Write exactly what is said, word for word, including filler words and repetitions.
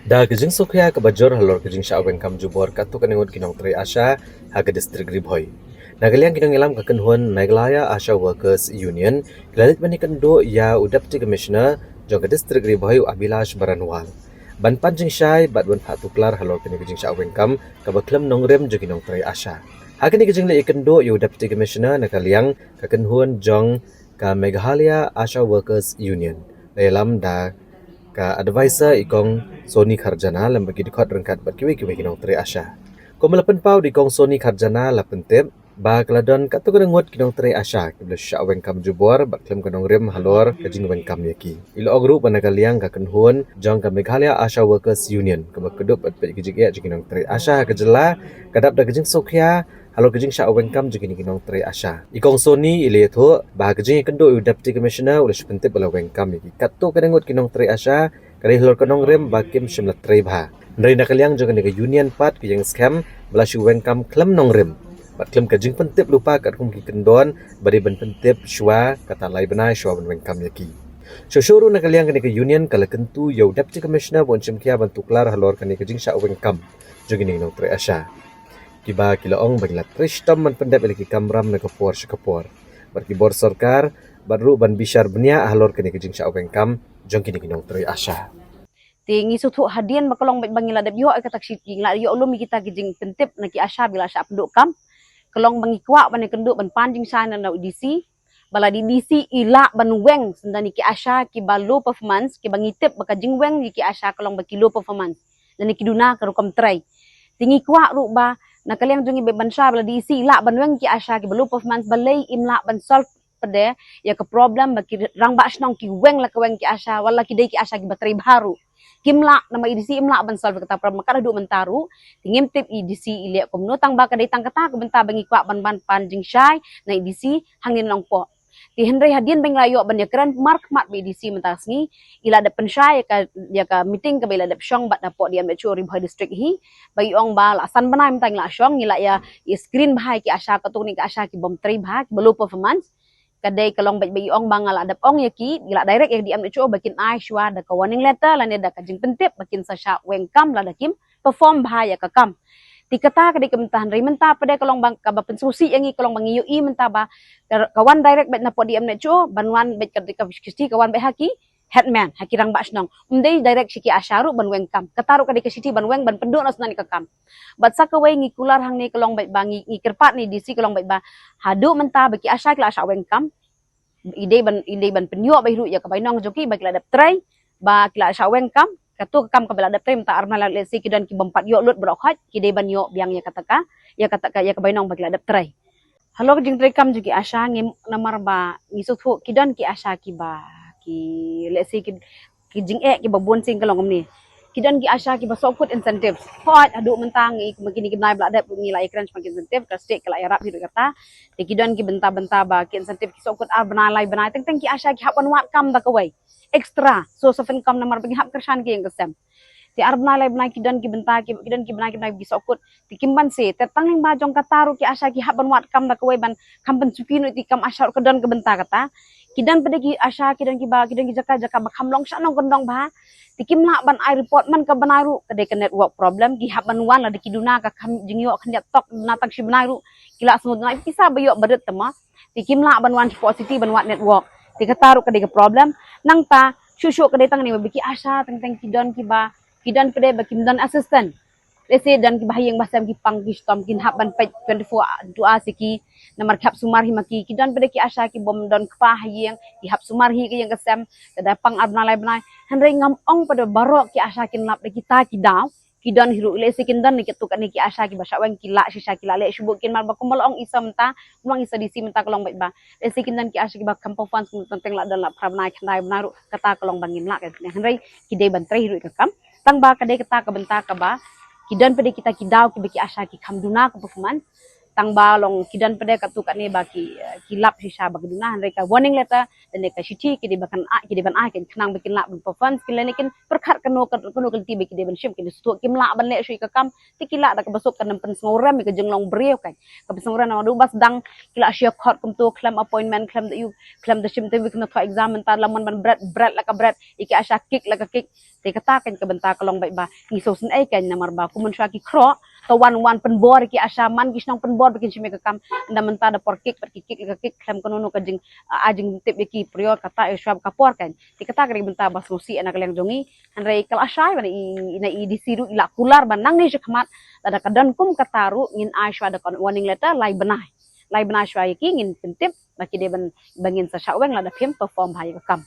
Da ka jingsngewkhia kaba jur halor ka jingshah weng kam jubor katto katne ngut ki nongtrei ASHA ha ka district Ri Bhoi. Na ka liang ki nongïalam ka kynhun Meghalaya ASHA Workers Union, ki la leit ban ïakynduh ïa u Deputy Commissioner jong ka district Ri Bhoi, u Abhilash Baranwal, ban pan jingshai bad ban phah tuklar halor kane ka jingshah weng kam kaba khlem nongrim jong ki nongtrei ASHA. Ha kane ka jingleit ïakynduh ïa u Deputy Commissioner, na ka liang ka kynhun jong ka Meghalaya ASHA Workers Union, la ïalam da ka advisor, i Kong Sony Kharjana, lem bad ki dkhot ryngkat bad kiwei kiwei ki nongtrei ASHA. Kumba la pynpaw da i Kong Sony Kharjana, la pyntip ba ka la don katto katne ngut ki nongtrei ASHA kiba la shah weng kam jubor bad khlem ka nongrim halor ka jingweng kam ïa ki. I la ong ruh ba na ka liang ka kynhun jong ka Meghalaya ASHA Workers Union, kaba kdup bad peit ka jingeh jong ki nongtrei ASHA ha ka jylla, ka dap da ka jingsngewkhia halor ka jingshah weng kam jong kine ki nongtrei ASHA. I Kong Sony i la ïathuh ba ha ka jingïakynduh ïa u Deputy Commissioner, u la shu pyntip ba la weng kam ïa ki katto katne ngut ki nongtrei ASHA, ka dei halor ka nongrim ba kim shym la trei bha. Hynrei na ka liang jong kane ka union pat ka ïeng skhem ba la shu weng kam khlem nongrim bad khlem ka jingpyntip lypa katkum ki kyndon ba dei ban pyntip shuwa, kata lai bnai shuwa ban weng kam ïa ki. Shuh shuh ruh na ka liang kane ka union ka la kyntu ïa u Deputy Commissioner ba un shim khia ban tuklar halor kane ka jingshah weng kam jong kine ki nongtrei ASHA, kiba ki la ong ba ki la trei shitom ban pyndep ïa la ki kamram na ka por sha ka por bad ki bor sorkar, bad ruh ban bishar bniah halor kane ka jingshah weng kam jong kine ki nongtrei ASHA. Te ngi sngewthuh hadien ba ka long ba ngi la dep ïoh ïa kata ka shithi, ngi la ïoh lum ïa kita ki jingpyntip na ki ASHA ba la shah pynduh kam, ka long ba ngi kwah ban ïakynduh ban pan jingshai na u DC, ba lada i DC i lah ban weng shuwa na ki ASHA kiba low performance, kiba ngi tip ba ka jingweng ïa ki ASHA ka long ba ki low performance lane ki duna ka rukom trei. Te ngi kwah ruh ba na ka liang jong ngi ba ban shai ba lada i DC i lah ban weng ki ASHA kiba low performance, balei im lah ban solve pat de ïa ka problem ba ki rangbah shnong ki weng la ka weng ki ASHA, wat la ki dei ki ASHA kiba trei bha ruh. Kim lah, namar i DC im lah ban solve kata ka problem kat haduh mynta ruh. Te ngim tip i DC i leh kumno, tang ba ka dei tang kata ka bynta ba ngi kwah ban, ban pan jingshai na i DC hangne Nongpoh. Te hynrei hadien ba ngi la ïoh ban ïakren markhmat bad i DC mynta ka sngi, i la dep pynshai ïa ka, ïa ka meeting kaba i la dep shong bad hapoh DMHO Ri Bhoi District hi, ba i ong ba la san bnai mynta ngi la shong, ngi la ïa, ïa screen bha ïa ki ASHA, katto katne ki ASHA ki bym trei bha, kiba low performance. Ka dei ka long ba, ba i ong ba nga la dep ong ïa ki, i la direct ïa ka DMHO ba kin ai shuwa da ka warning letter lane da ka jingpyntip ba kin sa shah weng kam lada kim perform bha ïa ka kam. Te kata ka dei ka bynta, hynrei mynta pat de ka long ba kaba pynsngewsih ïa ngi ka long ba ngi ïohi mynta ba ka, ka wan direct beit na pdeng DMHO, ban wan beit ka, ka shithi ka wan beit ha ki headman, ha ki rangbah shnong. Ym dei direct sha ki ASHA ruh ban weng kam. Kata ruh ka dei ka shithi ban weng ban pynduh noh shuwa ïa ka kam. Bad sa kawei ngi kular hangne ka long beit ba ngi, ngi kyrpad na i DC ka long beit ba haduh mynta ba ki ASHA ki la shah weng kam, i dei ban, i dei ban pynïoh beit ruh ïa ka bainong jong ki ba ki la dep trei, ba ki la shah weng kam, kato ka kam kaba la dep trei mynta ar bnai, lehse ki don ki bym pat ïoh lut baroh khoit, ki dei ban ïoh biang ïa kata ka, ïa kata ka, ïa ka bainong ba ki la dep trei. Halor ka jingtrei kam jong ki ASHA, ngim, namar ba ngi sngewthuh ki don ki ASHA kiba, ki, lehse ki, ki jingeh kiba bun sien ka long kumne. Ki don ki ASHA kiba shu kut incentive. Hooid, haduh mynta ngi, ma kine ki bnai ba la dep ngi la ïakren shaphang ki incentive, ka state ka la ïarap hi ruh kata. Te ki don ki bynta bynta ba ki incentive ki shu kut ar bnai lai bnai, teng teng ki ASHA ki hap ban wad kam da kawei extra source of income namar ba ki hap kyrshan ki ïing ki sem. Te ar bnai lai bnai ki don ki bynta ki, ki don ki bnai ki bnai ki shu kut. Te kim banse, te tang lyngba jong kata ruh ki ASHA ki hap ban wad kam da kawei ban kham pynsuki noh ïa ki kam ASHA ruh ka don ka bynta kata. Ki don pat de ki ASHA, ki don kiba, ki don ki jaka jaka ba kham long shnong kyndong bha. Te kim lah ban ai report man ka bnai ruh, ka dei ka network problem, ki hap ban wan lada ki duna ka kham jingïoh khyndiat tok, duna tang shi bnai ruh ki la sngewduna ïa ki pisa ba ïoh ba rit te ma. Te kim lah ban wan shapoh city ban wad network. Te kata ruh ka dei ka problem. Nangta shuh shuh ka dei tang ne ba ki ASHA teng teng ki don kiba, ki don pat de ba kim don assistant. Lehse don kiba ha ïing ba sem ki pang ki shitom, kin hap ban peit twenty-four hours ïa ki, namar ki hap sumar hi ma ki. Ki don pat de ki ASHA ki bym don kpa ha ïing, ki hap sumar hi ka ïing ka sem, ka da pang ar bnai lai bnai. Hynrei ngam ong pat de baroh ki ASHA kin lap da kita ki daw. Ki don hi ruh, lehse kin don ne ki tu kane ki ASHA kiba shah weng ki lah shisha, ki lah leh shu buh kin, mar ba kumba la ong i sa mynta, kumba la ong i sa DC mynta ka long beit ba lehse kin don ki ASHA kiba kham perform, kum teng teng la don la phra bnai khyndai bnai ruh, kata ka long ba ngim lah ka. Hynrei ki dei ban trei hi ruh ïa ka kam. Tang ba ka dei kata ka bynta kaba ki don pat de kita ki daw kiba ki ASHA ki kham duna ka performance. Tang ba long ki don pat de katto katne ba ki, eh, ki lap shisha ba ki duna, hynrei ka warning letter lane ka shithi ki dei ba kan ai, ki dei ban ai, kan khnang ba kin lah ban perform, kin lane kin pyrkhat kano, kano ka lynti ba ki dei ban shim, kin sdang kim lah ban leh shuh ïa ka kam, te ki lah da kaba suk kan ym pynsngewrem ïa ka jinglong briew kan. Ka pynsngewrem namar ba sdang ki lah shu khot kumto khlem appointment, khlem da ïoh, khlem da shim te wi kane thoh exam, mynta la mon ban bret, bret la ka bret, ïa ki ASHA kick la ka kick. Te kata kan ka bynta ka long beit ba ngi sngewsynei kan, namar ba kumno shuwa ki khroh, to wan, wan pynbor ïa ki ASHA, man ki shnong pynbor ba kin shim ïa ka kam, ynda mynta da por kick pat ki kick la ka kick, khlem kano kano ka jing, ah, jingtip ïa ki prior kata ïa shuwa ka por kan. Te kata ka dei ka bynta ba sngewsih na ka liang jong ngi. Hynrei ka la shai ba na i, na i DC ruh i la kular ba nangne shakhmat, lada ka don kum kata ruh ngin ai shuwa da ka warning letter lai bnai. Lai bnai shuwa ïa ki ngin pyntip ba ki dei ban, ba ngin sa shah weng lada phim perform bha ïa ka kam.